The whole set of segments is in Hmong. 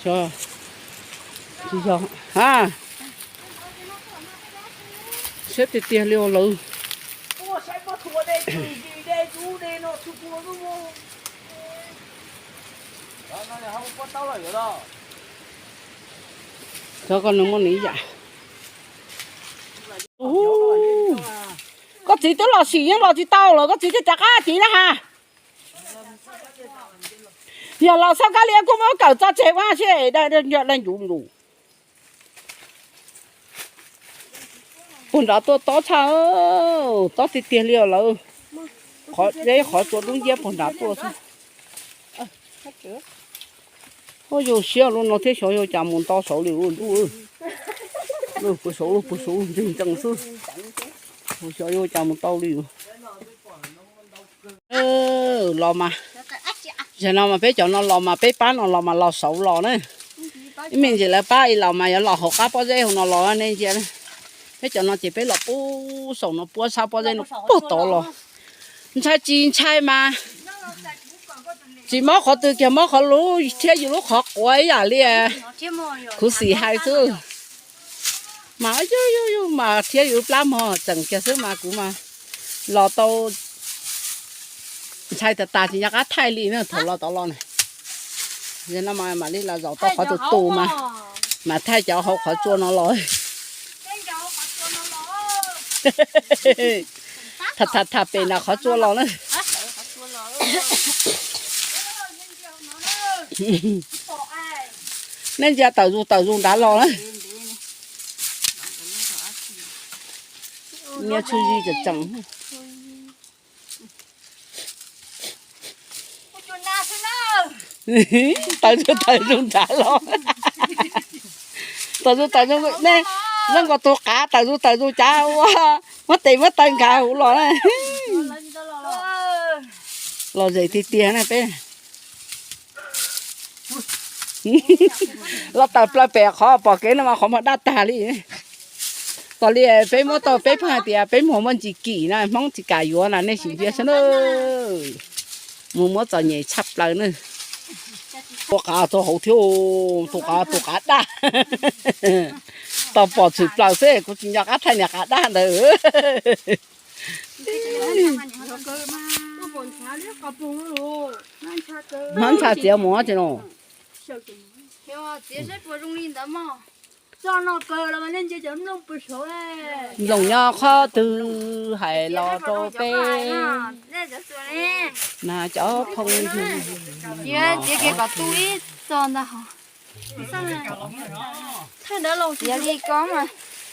Tsis yog, ha, siab tiag tiag li os lawv. Cov ko nws muaj nws ib yam. Koj txiv twb los sim yeej los tsis tau lawm, koj txiv thiaj rov qab tiv na ha. Yog los xauj kab liab kuj muab kawm txoj tseg vaj seb daj ncuj lus. Puag nrad tuaj tob tshaj, tob tiag tiag li os lawv. Qhov zeb qhov tsua dub nciab puag nrad tuaj xwb. Ua yus siab lub no thiab xyov yuav cas mus nto saud li ua ntuj. Puag saud, puag saud ntseeg ntsees xwb. Xyov yuav cas mus tau li. Los mas, zaum no mas peb cov no los mas peb pab no los mas los saud los na. Ib me ntsis lawv pab ib los mas yuav los hauv qab pob zeb hauv no los nej ntsia. Peb cov no ces peb los puag saum no puag sab pob zeb no puag tod los. Ntshai tsis ntshai mas tsis mob qhov twg kiag, mob qhov lub thiab yus lub qhov quav ib yam li khuv xim hais xwb. Mas yug yug yug mas thiab yus plab mog tseem kiag xwb mas kuv mas los tau ntshai tas tas tsis nco qab thaij li na thaum los tod los na. Yog no mas mam li los zaum tau qhov tus tus mas, mas thaij cov hauv qhov tsua no los. Tham tham tham pem nram qhov tsua los na. Nej ntsia tawm zus tawm zus nrad los na. Niag tshwj zis tseem tseem. Tawm zus tawm zus nrad los. Tawm zus tawm zus, nej zoo nkaus tus qav tawm zus tawm zus cav ua muab tes muab taw nkag huv los na. Los zem tiag tiag na peb. Los tawm plaws pem qhov pom kev no mas qhov muag daj tag li. Tos li peb muab tau peb pheej hais tias peb muag muaj ntsis kim na Hmoob tsis kam yuav na nej sim ntsia saib na. Mus muab txom nyem tshaj plaws na. Tua qav txog hauv thiab, tus qav tus qav daj. Tau pom tshwm plaws xwb kuv tsis nco qab thaij niag qav daj ntawd. Hmab ntsha txiav mus tsis no. Nploos nyob qhov twg hais los rau peb na cov phooj ywg.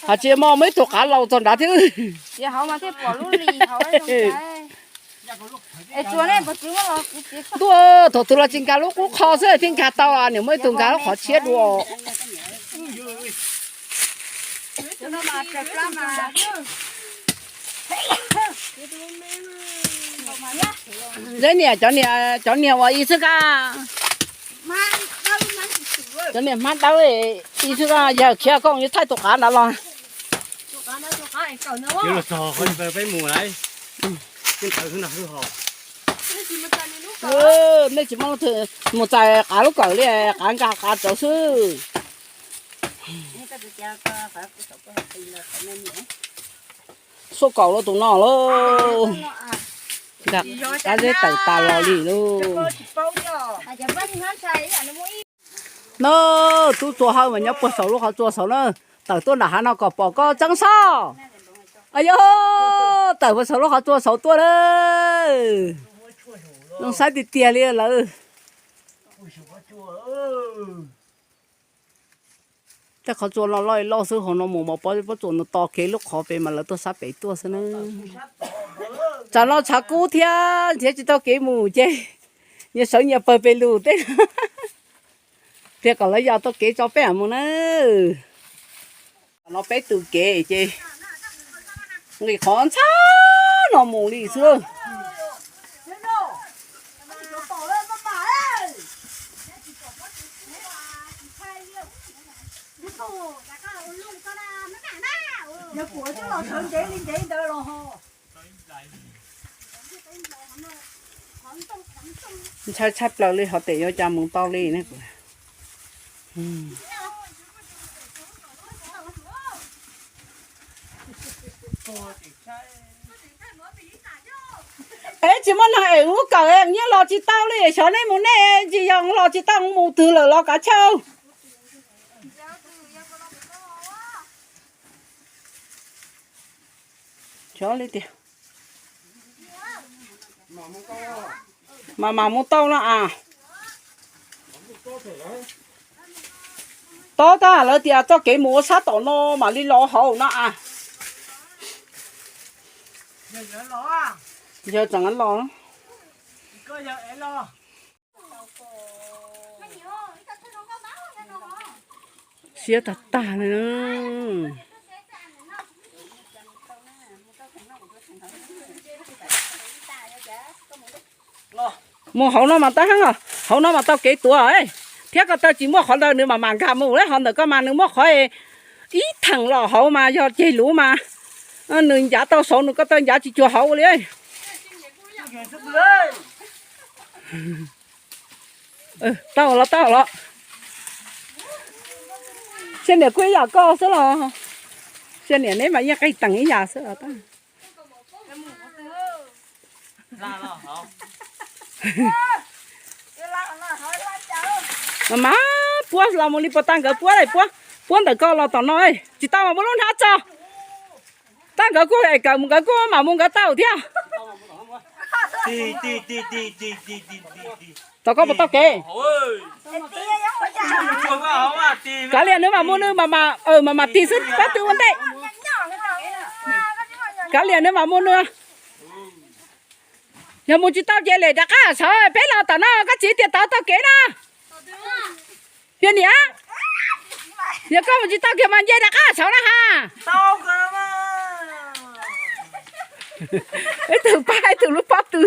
Hos tsis muaj ib tug qav laus txog nrad thiab. Ntuj, thaum twg los tsis nkag lub qub qho xwb thiaj nkag tau, nim muaj ib tug nkag lub qhov tshiab dua. Zeb niam, cov niag uas i xwb kab, cov niag hmab dawb i xwb kab, yawg khiav kooj yuav thaij tus qav ntawd los. Nej tsis muaj, mus txais qav lub kawm li, qav nkag qav tsawv xwb. Suaj kaum los tus no lauj, nkag qab zeb tawm tas los li lauj. No, tub txua hawj mas nyob puag saum lub qhov tsua saud na, tawm tuaj nram hav no kom pom koj tseeb soj. Ayo, tawm puag saum lub qhov tsua saud tuaj na. Zoo saib tiag tiag li lawm. Tej qhov tsua loj loj xwb, hauv no mus mas pob pob tsuas no to kev lub qhov pem mas lawv tuaj sab pem tuaj xwb na. Tsam no tshav kub thiab nrhiav tsis tau kev mus ces nyias sawv nyias pawg pes lug tej. Tias kom lawv yos tau kev tso peb mam mus na. Tam no peb tus kev ces nqis qhov ntxhab no mus li xwb. Ntshai tshaj plaws li, hov tes yuav cas mus tau li ne. Es tsis muaj neeg es ub kawm nyiaj los tsis tau li, xyov nej mus nej, tsis yog los tsis tau mus twg lawm los kav chawj. Xyov li tias mas mas mus tau no as. Tob tag lawv tias txoj kev mus ua sab tom no mam li los hauv no as. Yog tseem los, siab tag tag li. Mus hauv no mas tab heeb os, hauv no mas tau kev tuav, thiab ko taw tsis muaj qhov ntawd nws mam mam nkag mus li, qhov ntawm ko mas nws muaj qhov ib theem los hauv mas yog ceg luv mas nws ncav tau saud, nws ko taw ncav tsis cuag hauv li. Tau los tau los. Sia niam kuj ib yam koj xwb los, sia niam neb mas yeej qis teem ib yam xwb os. Mas mas puab los mus li puas tag nkawd puab, puab ntawm ko los tom no, tsis tau mas muab lub hnab tso. Tab nkawd kuj es kawm mus nkawd kuj mam mus nkawd tau thiab. Tom koj puas tau kev? Kav liam nws mam mus nws, mam mam tig xwb pob tw ua ntej. Kav liam nws mam mus nws. Yog mus tsis tau ces lem rov qab saud, peb los tom no koj txiv tias tau tau kev na. Yog niam, yog koj mus tsis tau kiag mas nce rov qab saud na ha. Ib tug pab ib tug lub pob tw.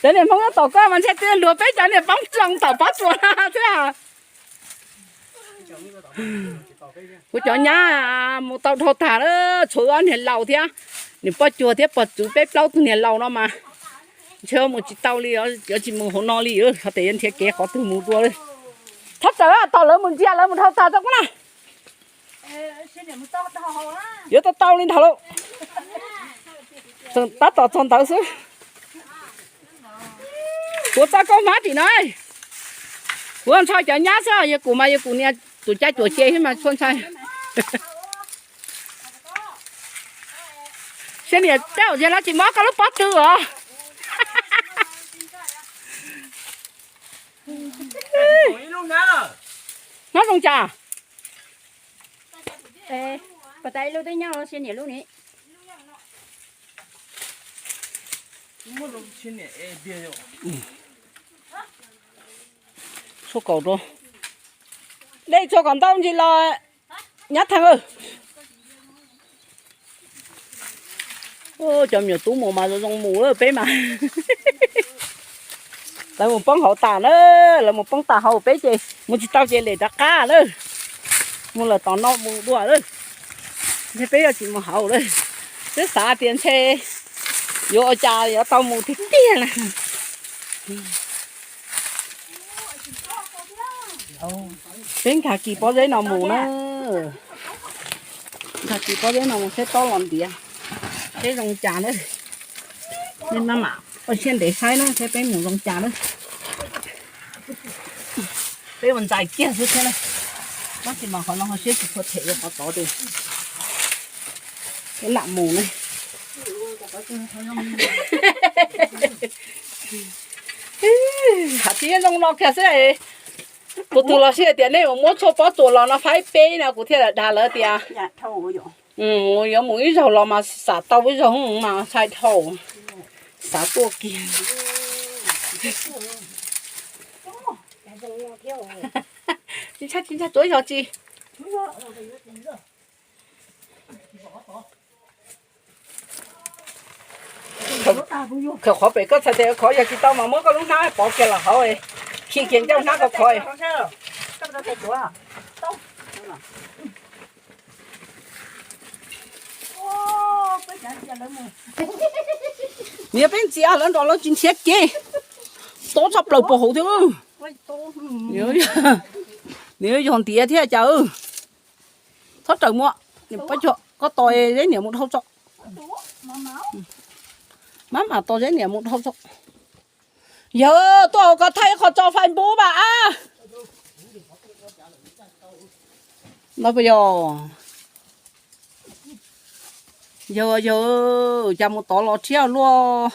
Cov niam Hmoob nyob tom koj mas ntshe twb luag peb cov niam poob tsoos tom pob tsuas xwb. Kuv cov nyab mus tau dhau tag lawm, tshuav ob niag laus thiab, niam poj cuag thiab pog txwv peb plaub tug niag laus no mas ntshe mus tsis tau li, yuav tsis mus hauv no li, hos tes yuav nrhiav kev qhov twg mus dua li. Thab tawm tom lawv mus ntsia lawv mus dhau tag tau kuv na. Yuav tau tau li ntawd lauj. Tab tom txog ntawd xwb. Kuv txoj koj hmab tim no, kuv ntshai cov nyab xwb, yog kuv mas yog kuv niag tus caij cuam ce xwb mas txhua ntshai. Sia niam tej zaum yog no tsis mob koj lub pob tw os. Hnab zoo cas? Pas tas ib lub twb nyob sia niam lub ni. Tshuaj kaum rau. Dej tsuag kom ntau ntsis los nyab theej. Cov me nyuam tub mus mas zoo zoo mus lawm peb mas. Lawv mus poob hauv tas na, lawv mus poob tas hauv peb ces mus tsis tau ces lem rov qab lawm. Mus lawm tom no mus dua lawm. Ntshe peb yuav tsis mus hauv lawm. Twb xav tias ntshe yuav ua cas yuav tau mus tiag tiag na. Peb nkag kis pob zeb no mus na. Nkag kis pob zeb no mus seb tob los ntiav, seb zoo cas na. Nej maj mam ua siab ntev saib na seb peb mus zoo cas na. Peb ua ntxais kiag xwb thiab na. Tab sis mas qhov no ho siab tsis tshua them li qhov tod tiag. Peb lam mus na. Hais tsis zoo no kiag xwb. Tus twg los sib hais tias nej mus muab tshuaj pob tsuas los no faib peb no kuv thiaj li dag lawv tias yuav mus ib zaug los mas xam tau ib zaug mas ntshai dhau. Xav tuaj kiag. Tsis ntshai, tsis ntshai, tsuav ib zaug tsis. Khawm qhov pem koj txhais tes khov, yog tsis tau mas muab koj lub hnab pov kiag los hauv, khi kiag ncauj hnab koj khov. Niam peb ntxias lawv nrog lawv tsis nrhiav kev, tob tshaj plaws pos hauv thiab. Nws yog ntiav thiab cas. Txhob raws muam, koj tos Zeb niam mus dhau tso. Mab mam tos Zeb niam mus dhau tso. Yawg tuaj hauv ko thaij ib qho tso Facebook mas a. Ntawd puas yog? Yawg, yawg, cas mus tod los rhiab luaj.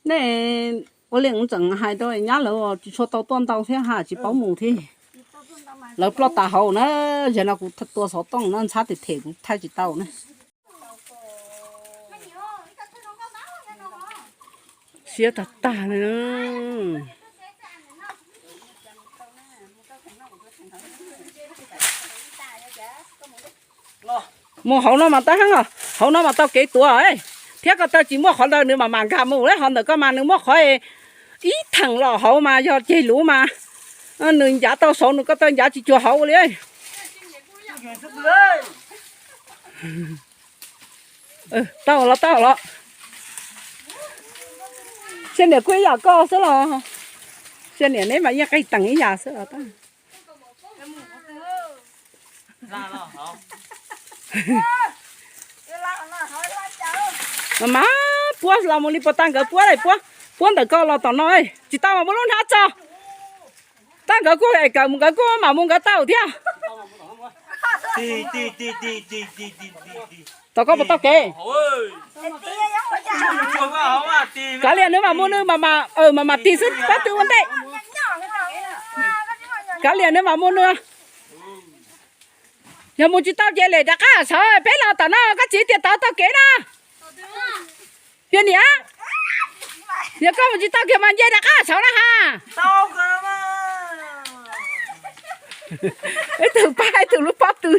Nej ua li tseem hais rau nyab lawv tsis tshua tau tuaj ntau thiab ha, tsis paub mus thiab. Lawv ploj tas hauv na, yog no kuv tua xov tooj no ntxhab them them kuv thaij tsis tau na. Siab tag tag li. Mus hauv no mas tab heeb os, hauv no mas tau kev tuav, thiab ko taw tsis muaj qhov ntawd nws mam mam nkag mus, ho ntawm ko mas nws muaj qhov ib theem los hauv mas yog ceg luv mas nws ncav tau saud, nws ko taw ncav tsis cuag hauv li. Tau los tau los. Sia niam kuj ib yam koj xwb los, sia niam neb mas yeej qis teem ib yam xwb los. Mas mas puab los mus li puas tag nkawd puab, puab ntawm ko los tom no, tsis tau mas muab lub hnab tso. Tag nkawd kuj es kawm mus nkawd kuj mam mus nkawd tau thiab. Tom koj puas tau kev? Kav liam nws mam mus nws, mam mam tig xwb pob tw ua ntej. Kav liam nws mam mus nws. Yog mus tsis tau ces lem rov qab saud, peb los tom no koj txiv tias tod tau kev na. Yog niam, yog koj mus tsis tau kiag mas nce rov qab saud na ha. Ib tug pab ib tug lub pob tw.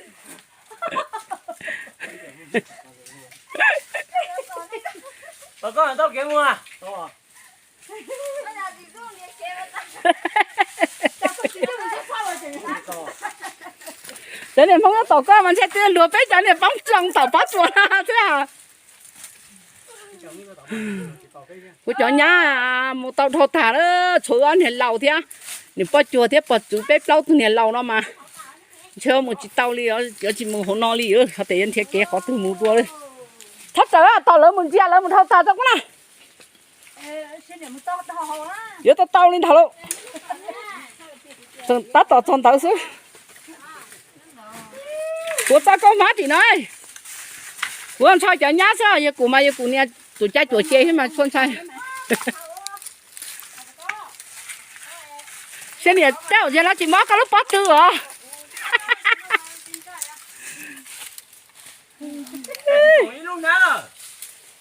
Cov niam Hmoob nyob tom koj mas ntshe twb luag peb cov niam poob tsoos tom pob tsuas xwb. Kuv cov nyab mus tau dhau tag lawm, tshuav ob niag laus thiab, niam poj cuag thiab pog txwv peb plaub tug niag laus no mas ntshe mus tsis tau li, yuav tsis mus hauv no li, ho tes yuav nrhiav kev qhov twg mus dua li. Thab tawm tos lawv mus ntsia lawv mus dhau tag tso kub na. Yuav tau tau li ntawd lauj. Tab tom txog ntawd xwb. Kuv txoj koj hmab tim no, kuv ntshai cov nyab xwb, yog kuv mas yog kuv niag tus caij cuam ce xwb mas txhua ntshai. Seb niam tej zaum yog no tsis mob koj lub pob tw os.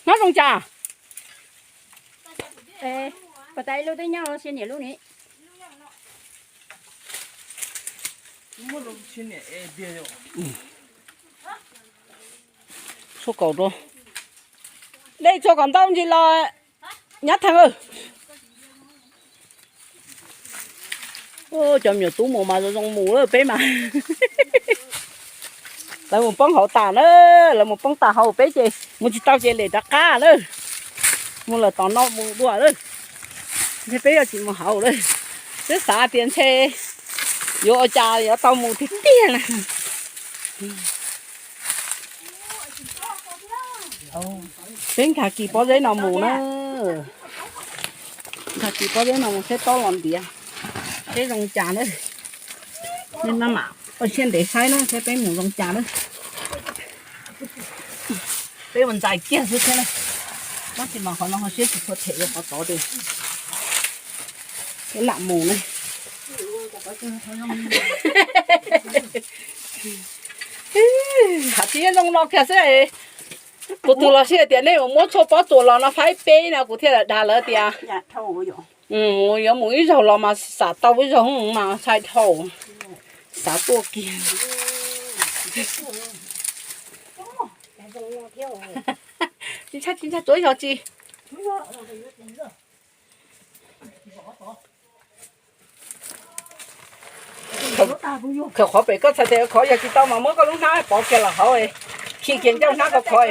Hnab zoo cas? Pas tas ib lub twb nyob, sia niam lub ni. Tshuaj kaum rau. Dej tshuaj kaum ntau ntsis los nyab theej. Cov me nyuam tub mus mas zoo zoo mus lawm, peb mas lawv mus poob hauv tas na, lawv mus poob tas hauv, peb ces mus tsis tau ces lem rov qab lawm. Mus lawm tom no mus dua lawm, ntshe peb yuav tsis mus hauv lawm. Twb xav tias ntshe yuav ua cas yuav tau mus tiag tiag na. Peb nkag kis pob zeb no mus na. Nkag kis pob zeb no mus seb tob los ntiav, seb zoo cas na. Nej maj mam ua siab ntev saib na seb peb mus zoo cas na. Peb ua ntxais kiag xwb thiab na. Tab sis mas qhov no ho siab tsis tshua them li qhov tod tiag. Peb lam mus na. Hav tsis zoo no kiag xwb. Tus twg los sib hais tias nej mus muab tshuaj pob tsuas los no faib peb no kuv thiaj li dag lawv tias yuav mus ib zaug los mas xav tau ib zaug mas ntshai dhau. Xav tuaj kiag. Tsis ntshai, tsis ntshai, tsuav yog tsis. Khov, qhov pem koj txhais tes khov yog tsis tau mas muab koj lub hnab pov kiag los hauv, khi kiag ncauj hnab koj khov.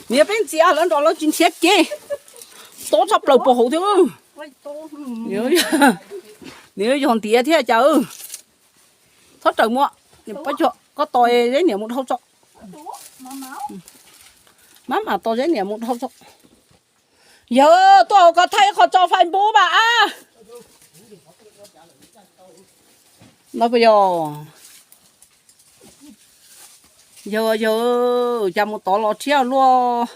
Niam peb ntxias lawv nrog lawv tsis nrhiav kev, tob tshaj plaws puag hauv thiab. Nws yog ntiav thiab cas. Txhob raws muam, koj tos Zeb niam mus dhau tso. Mab mas tos Zeb niam mus dhau tso. Yawg tuaj hauv ko thaij ib qho tso Facebook mas a. No puas yog? Yawg, yawg, cas mus tod los thiab luaj.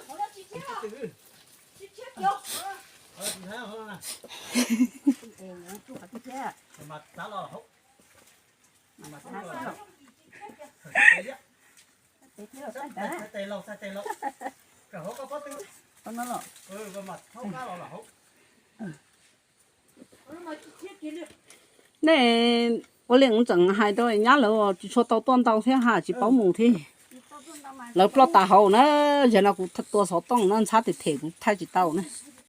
Nej ua li tseem hais rau nyab lawv tsis tshua tau tuaj ntau thiab ha tsis paub mus thiab. Lawv ploj tas hauv na, yog no kuv tua xov tooj no ntxhab them them kuv thaij tsis tau na.